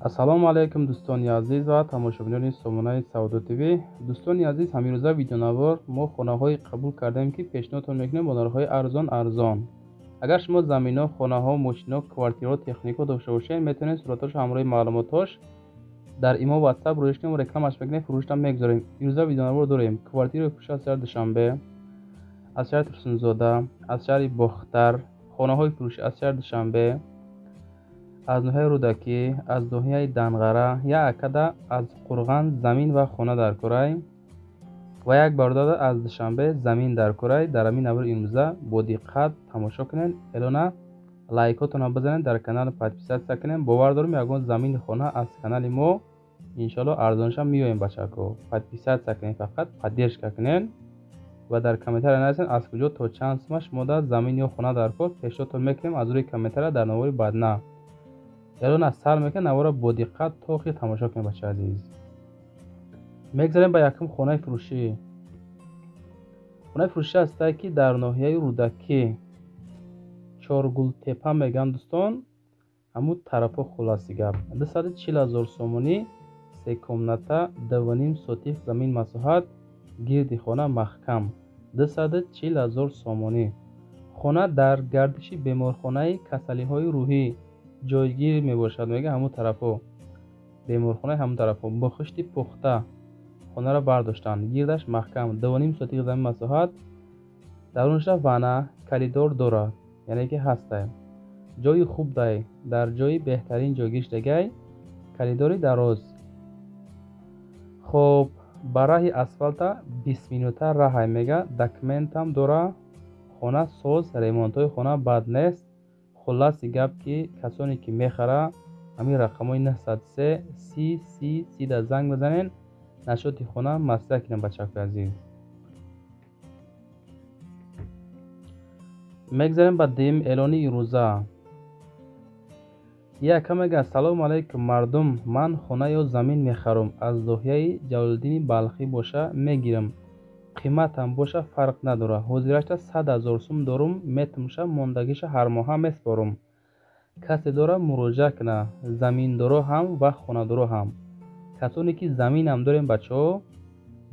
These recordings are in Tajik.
Ассалому алайкум, дӯстони азиз ва тамошобинони сомонаи Савдо ТВ. Дӯстони азиз, ҳамирӯза видеонавор мо хонаҳое қабул кардем, ки пешниҳодтон мекунем бо нархҳои арзон арзон. Агар шумо заминҳо, хонаҳо, мошино, квартираҳо, техникаҳо дошта бошед, метавонед суратҳошо ҳамроҳи маълумотҳош дар имо, ватсап рӯиш кунем, рекламаш мекунем, фурӯшам мегузорем. Имрӯза видеонавор дорем квартираи фурӯш аз шаҳри Душанбе, аз шаҳри Турсунзода, аз шаҳри Бохтар, хонаҳои фурӯшӣ аз шаҳри Душанбе, аз ноҳияи Рӯдакӣ, аз ноҳияи Данғара, як акада аз Қурған замин ва хона дар Курай ва як бародар аз Душанбе замин дар Курай. Дар ҳамин навори имрӯза бо диққат тамошо кунед, элона лайкотонро бизанед, дар канал подписаться кунед. Бовар дорем, ягон замини хона аз канали мо иншоалло арзонша меоем. Бачако, подписаться кунед, фақат поддержка кунед ва дар комментария нависед, аз куҷо то чанд сума шумо дар замин ё хона дар кор, пешниҳодтон мекунем аз рӯи комментария дар навори баъдна. Элона сар мекунед, наворро бо диққат то охир тамошо кунед, бачаи азиз. Мегзарем ба якум хонаи фурӯшӣ. Хонаи фурӯшӣ ҳастае, ки дар ноҳияи Рӯдакӣ, Чоргултепа мегӯянд, дӯстон, ҳамун тарафҳо. Хулоси гап, 240 000 сомонӣ, се комната, 2,5 сотих замин масоҳат, гирди хона маҳкам, 240 000 сомонӣ. Хона дар гардиши беморхонаи касалиҳои рӯҳӣ ҷойгир мебошад. Мега, ҳамун тарафҳо беморхонаи ҳамун тарафҳо бо хишти пухта хонаро бардоштанд, гирдаш маҳкам, 2,5 сотих замин масоҳат, дарунша ванна, коридор дорад, яъне ки ҳастай ҷои хуб дай, дар ҷои беҳтарин ҷойгир шудагай, коридори дароз. Хоб, ба раҳи асфалта 20 минута раҳай. Мега, документам дора, хона соз, ремонтҳои хона бад нест. Хулласи гап, ки касоне ки мехара, ҳамин рақамҳои 903 30 30 30 да занг бизанед, нашоти хона маслиҳат кунем, бачаҳои азиз. Мегзарем ба дуюм эълони имрӯза. Яка мега: «Салому алайкум, мардум, ман хона ё замин мехарам, аз ноҳияи Ҷалолиддини Балхӣ боша мегирам, қиматам боша фарқ надорад. Ҳозирашта 100 000 сум дорум, метумша, мондагиша ҳармоҳа меспорам. Касе дора, муроҷиат кунад, заминдоро ҳам ва хонадоро ҳам. Касоне ки заминам дорем, бачаҳо,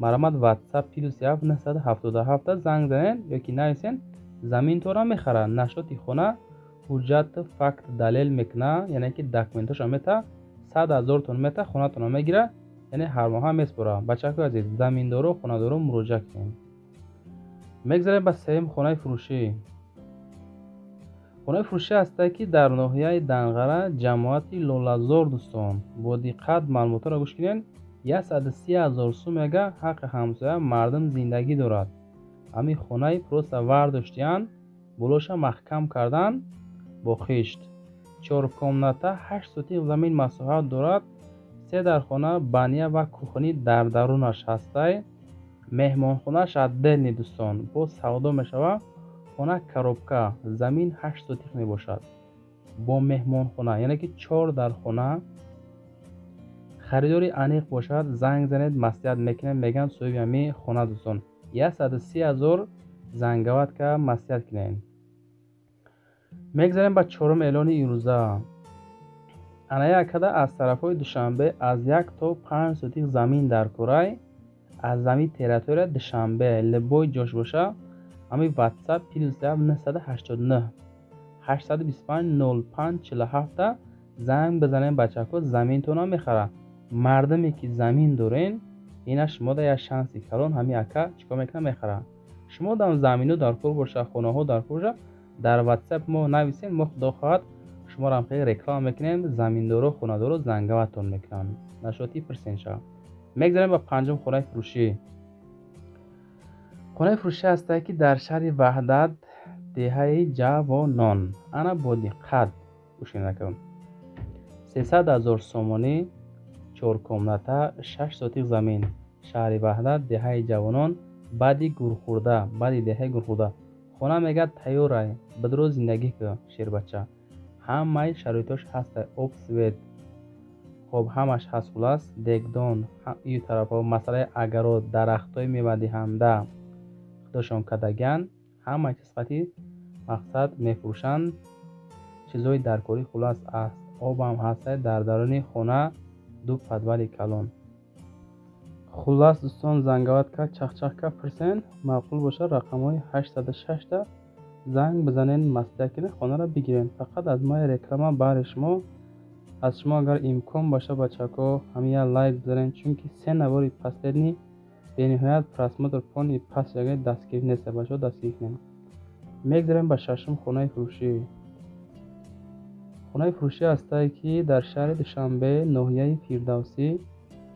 марҳамат, ватсап +7 977 занг занед ё ки нависен, заминтонро мехарад. Нашоти хона ҳуҷҷат, факт, далел мекуна, яъне ки документҳошо мета, 100 000тон мета, хонатонро мегира, яъне ҳармоҳа меспора. Бачаҳои азиз, заминдоро, хонадоро муроҷиат кунед.» Мегзарем ба сеюм хонаи фурӯшӣ. Хонаи фурӯшӣ ҳастае, ки дар ноҳияи Данғара, ҷамоати Лолазор. Дӯстон, бо диққат маълумотҳоро гӯш кунед. 130 000 сум. Мега, ҳаққи ҳамсоя мардум зиндагӣ дорад. Ҳамин хонаи просто вардоштиян, болоша маҳкам кардан бо хишт. Чор комната, 8 сотих замин масоҳат дорад, се дархона, баня ва кухни дар дарунаш ҳастай, меҳмонхонааш отдельный. Дӯстон, боз савдо мешавад. Хона коробка, замин 8 сотих мебошад бо меҳмонхона, яъне ки чор дархона. Харидори аниқ бошад, занг занед, маслиҳат мекунем, мегӯянд соҳиби ҳамин хона. Дӯстон, 130 000, занговать ка маслиҳат кунем. Мегзарем ба чорум эълони имрӯза. Ана якада аз тарафҳои Душанбе аз 1 то 5 сотих замин дар Курай, аз замин территория Душанбе, любой ҷош боша, ҳамин ватсап +7 989 825 05 47 занг бизанем, бачаҳко, заминтонро мехарад. Мардуме ки замин дорен, ина шумода як шанси калон. Ҳамин ака чӣ кор мекунад? Мехарад. Шумо дам заминҳо дар кор боша, хонаҳо дар кор боша, дар ватсап мо нависем, мо худо хоҳад шуморо хеле реклама мекунем. Заминдоро, хонадоро занговать тон мекунанд, нашоти пирсен шава. Мегзарем ба панҷум хонаи фурӯшӣ. Хонаи фурӯшӣ ҳастае, ки дар шаҳри Ваҳдат, деҳаи Ҷавонон. Ана, бо диққат гӯш кунед. 300 000 сомонӣ, чоркомната, 6 сотих замин, шаҳри Ваҳдат, деҳаи Ҷавонон, баъди гурхӯрда, баъди деҳаи гурхӯрда. Хона, мегӯяд, тайёрай, бадро зиндагӣ кӯ, шербача. Ҳамаи шароитош ҳастай, об, свет, хоб, ҳамаш ҳаст. Хулас, дегдон ию тарафҳо, масъалаи агарот, дарахтҳои мевадиҳанда худошон кардагианд, ҳамаи чиз қати мақсад мефурӯшанд, чизҳои даркорӣ. Хулас, Обам ҳастай дар даруни хона, ду подвали калон. Хуллас, дӯстон, занговать кард, чахчах кард, пурсен, маъқул бошад, рақамҳои 806-та занг бизанед, маслиҳат кунед, хонаро бигиред. Фақат аз мои реклама баҳри шумо, аз шумо агар имкон боша, бачако, ҳамин як лайк бизанед, чунки се навори последний бениҳоят просмотр пони паст яга, дастгирӣ нест, бачаҳо, дастгирӣ кунед. Мегзарем ба шашум хонаи фурӯшӣ. Хонаи фурӯшӣ ҳастае, ки дар шаҳри Душанбе, ноҳияи Фирдавсӣ,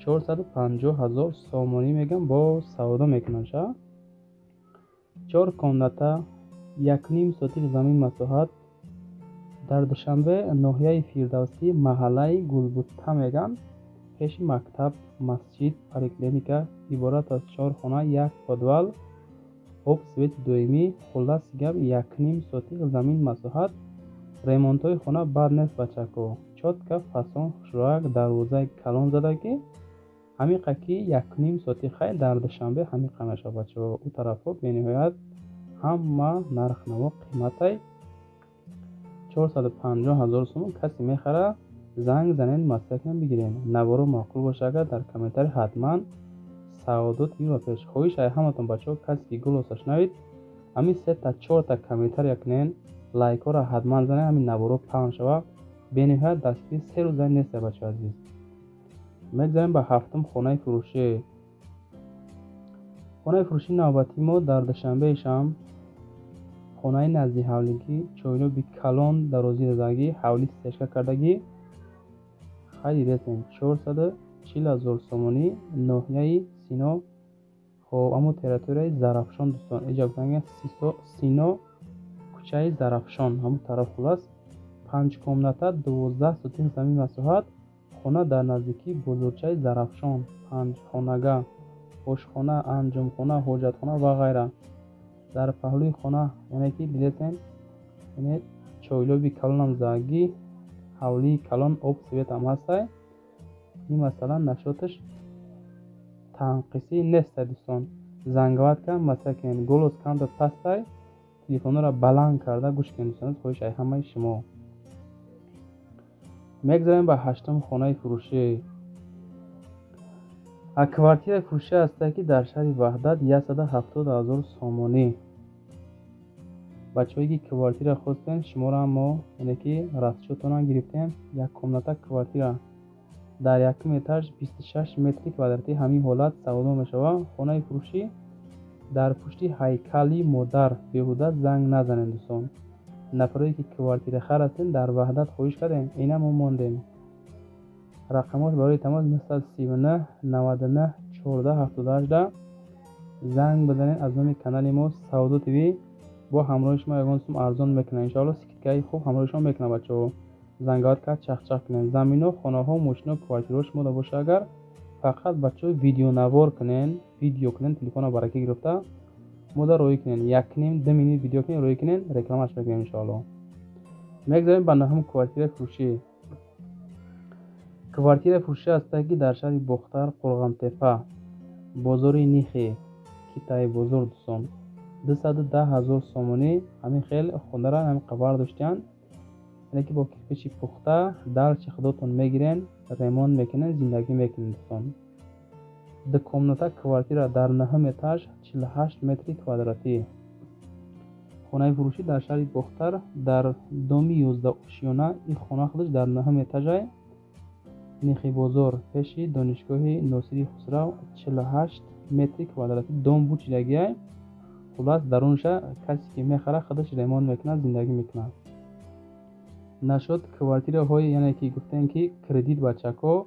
450 000 сомонӣ мегӯям, бо савдо мекунанд ша. Чор комната, 1,5 сотих замин масоҳат, дар Душанбе, ноҳияи Фирдавсӣ, маҳаллаи Гулбутта мегӯянд, пеши мактаб, масҷид, поликлиника, иборат аз чор хона, як подвал, об, свети доимӣ. Хулласи гап, 1,5 сотих замин масоҳат, ремонтҳои хона бад нест, бачако, чётко, фасон, хушрояк, дарвозаи калон задагӣ. Ҳамиқа ки 1,5 сотих хай дар Душанбе ҳамиқа мешавад, бачаҳо. Ӯ тарафҳо бениҳоят ҳама нархнаво қиматай. 450 000 сомон касе мехара, занг занед, маслиҳат кунед, бигиред. Наворо маъқул боша агар, дар комментарий ҳатман «Саодо ТВ ба пеш». Хоҳиш ай ҳаматон, бачаҳо, касе ки голоса шунавид, ҳамин сета чорта комментария кунед, лайкҳоро ҳатман занед, ҳамин наворо паҳн шава. Бениҳоят дастгирӣ се рӯза нест, бачаҳо азиз. Мегзарем ба ҳафтум хонаи фурӯшӣ. Хонаи фурӯшии навбатии мо дар Душанбеи хонаи назди ҳавлигӣ, чойлоби калон, дарозӣ додагӣ, ҳавлӣ стяжка кардагӣ. Хай, дидесем, 440 000 сомонӣ, ноҳияи Сино. Хоб, аммо территорияи Зарафшон, дӯстон, иҷа гуфтан Сино, кӯчаи Зарафшон, ҳамон тараф. Хуллас, панҷ комната, 12 сотих замин масоҳат, хона дар наздикии бозорчаи Зарафшон, панҷхонага, ошхона, анҷомхона, ҳоҷатхона ва ғайра. Дар паҳлӯи хона, яъне ки дидесен, яъне чойлоби калонам задагӣ, ҳавлии калон, об, светам ҳастай. Ин масалан нашоташ танқисӣ нестай, дӯстон. Занговать кам, масалан кунед, голос камта пастай, телефонҳоро баланд карда гӯш кунед, дӯстон, хоҳиш ай ҳамаи шумо. Мегзарем ба ҳаштум хонаи фурӯшӣ. Квартираи фурӯшӣ ҳастае, ки дар шаҳри Ваҳдат, 170 000 сомонӣ. Бачаҳое ки квартира хостем, шуморо мо, яъне ки расчётона гирифтем. Як комната квартира дар якум этаж, 26 метри квадратӣ, ҳамин ҳолат савдо мешавад. Хонаи фурӯшӣ дар пушти ҳайкали модар. Беҳуда занг назанед, дӯстон. Нафарое ки квартирахар ҳастем, дар Ваҳдат хоҳиш кардем, ина мо мондем. Рақамҳош барои тамос 939 99 14 78 занг бизанед. Аз номи канали мо Савдо ТВ бо ҳамроҳи шумо ягон сум арзон мекунад, иншоалло, скидкаи хуб ҳамроҳи шумо мекунад. Бачаҳо, занговать кард, чахчах кунед. Замино, хонаҳо, мошино, квартираҳо шумо боша агар, фақат, бачаҳо, видеонавор кунен, видео кунен, телефонро баракӣ гирифта мода роҳӣ кунен, якним ду минут видео кунен, роҳӣ кунен, рекламаш мекунем, иншоалло. Мегзарем ба наҳум квартираи фурӯшӣ. Квартираи фурӯшӣ ҳастае, ки дар шаҳри Бохтар, Қурғонтепа, бозори Нихи, Китаи бозор, дӯстон, 210 000 сомонӣ. Ҳамин хел хонара ҳамин қабар доштиянд, яъне ки бо кирпичи пухта, далчи худотон мегирен, ремонт мекунен, зиндагӣ мекунен, дӯстон. Ду комната квартира дар наҳум этаж, 48 метри квадратӣ. Хонаи фурӯшӣ дар шаҳри Бохтар, дар доми 11 ошёна. Ин хона худаш дар наҳум этажай, Нихи бозор, пеши донишгоҳи Носири Хусрав, 48 метри квадратӣ дом бучидагиай. Хуллас, дарунша касе ки мехара, худаш ремонт мекунад, зиндагӣ мекунад. Нашуд квартираҳои, яъне ки гуфтем ки кредит, бачако,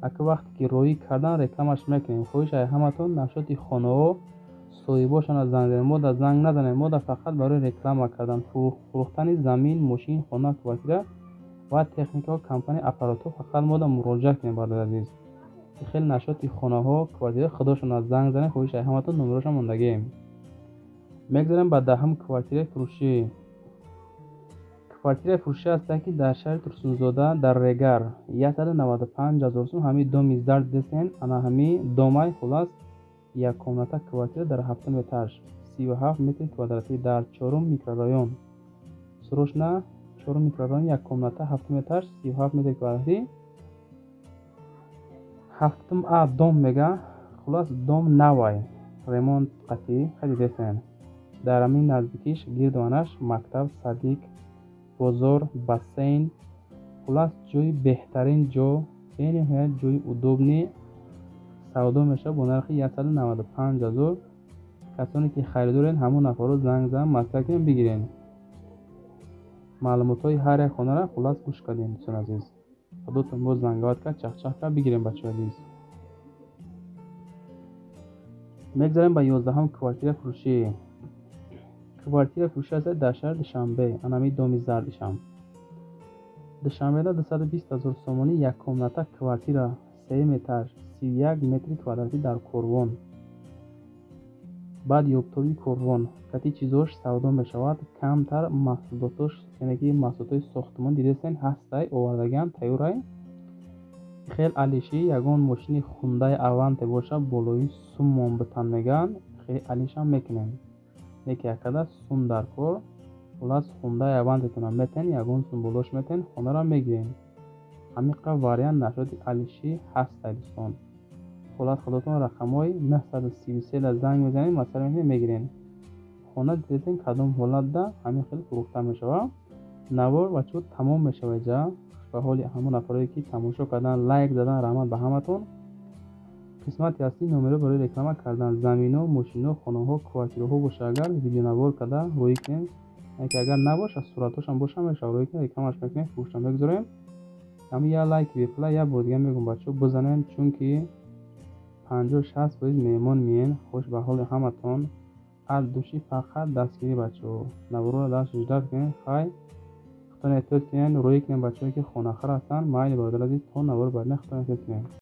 ака вақте ки роҳӣ кардан, рекламаш мекунем. Хоҳиш ай ҳаматон, нашоти хонаҳо соҳибошона занг занем, мо да занг назанем. Мо да фақат барои реклама кардан, фурӯхтани замин, мошин, хона, квартира ва техникаҳо, компания, аппаратҳо фақат мо да муроҷиат кунем, бародари азиз. Хеле нашоти хонаҳо, квартира худошона занг занем, хоҳиш ай ҳаматон, номерошон мондагием. Мегзарем ба даҳум квартираи фурӯшӣ. Квартираи фурӯшӣ ҳастае, ки дар шаҳри Турсунзода, дар Регар, 195 000 сум. Ҳамин доми зард дидесен, ана ҳамин домай. Хуллас, як комната квартира дар ҳафтум этаж, 37 метри квадратӣ, дар чорум микрорайон. Срочно Чорум микрорайон, як комната, ҳафтум этаж, 37 метри квадратӣ, ҳафтум а дом мега. Хулос, дом навай, ремонт қатъӣ хадидесен. Дар ҳамин наздикиш, гирдуанаш мактаб, садик, бозор, бассейн. Хулас, ҷои беҳтарин ҷо, бениҳоят ҷои удобный. Савдо мешавад бо нархи 195 ҳазор. Касоне ки харидорен, ҳамон нафарро занг зан, маслиҳат кунем, бигирен. Маълумотҳои ҳар як хонара, хулас, гӯш кардем, дӯстони азиз. Худотон боз зангават кард, чахчах кард, бигирем, бачаҳои азиз. Мегзарем ба 11-ум квартира фурӯшӣ. Квартира фурӯшӣ аст дар шаҳри Душанбе, анами доми зардишам. Душанбеда 220 ҳазор сомонӣ, як комната квартира, сеюм этаж, 31 метри квадратӣ, дар Корвон, баъд ёбтоби Корвон кати чизош савдо мешавад. Камтар маҳсулотош, яъне ки маҳсулотҳои сохтмон дидестен, ҳастай, овардагиам, тайёрай. Хел алиши ягон мошини Хундай Аванте боша, болои суммон битан меган, хеле алишам мекунем. Неки якада сум дар кор. Хулас, Хундай Авантетонам метен, ягон сум болош метен, хонаро мегирем. Ҳамиқа вариант нашоди алишӣ ҳастай, дӯстон. Хулас, худотон рақамҳои 933 да занг мезанед, масъала мекунед, мегирен. Хона дидетен, кадом ҳолатда ҳамин хел фурӯхта мешавад. Навор, бачаҳо, тамом мешавад ҷа. Ба ҳоли ҳамон нафарое ки тамошо кардан, лайк задан, раҳмат ба ҳаматон. Қисмати аслӣ номеро барои реклама кардан замино, мошино, хонаҳо, квартираҳо боша, агар видеонавор карда рӯӣ кунем, яке агар набоша, суратҳошам боша, мешава рӯӣ кунем, рекламаш мекунем, фурӯшта мегузорем. Ҳамин як лайки бепула, як бор дига мегӯм, бачаҳо, бизанем, чунки 50-60% меҳмон миен. Хуш ба ҳоли ҳаматон, аз души фақат дастгирӣ, бачаҳо. Наворро даст ждать кунед. Хай, худтон эҳтиёт кунед, рӯӣ кунед, бачаҳое ки хонахар ҳастанд. Майли, бародари азиз, то навори баъдина, худтон эҳтиёт кунед.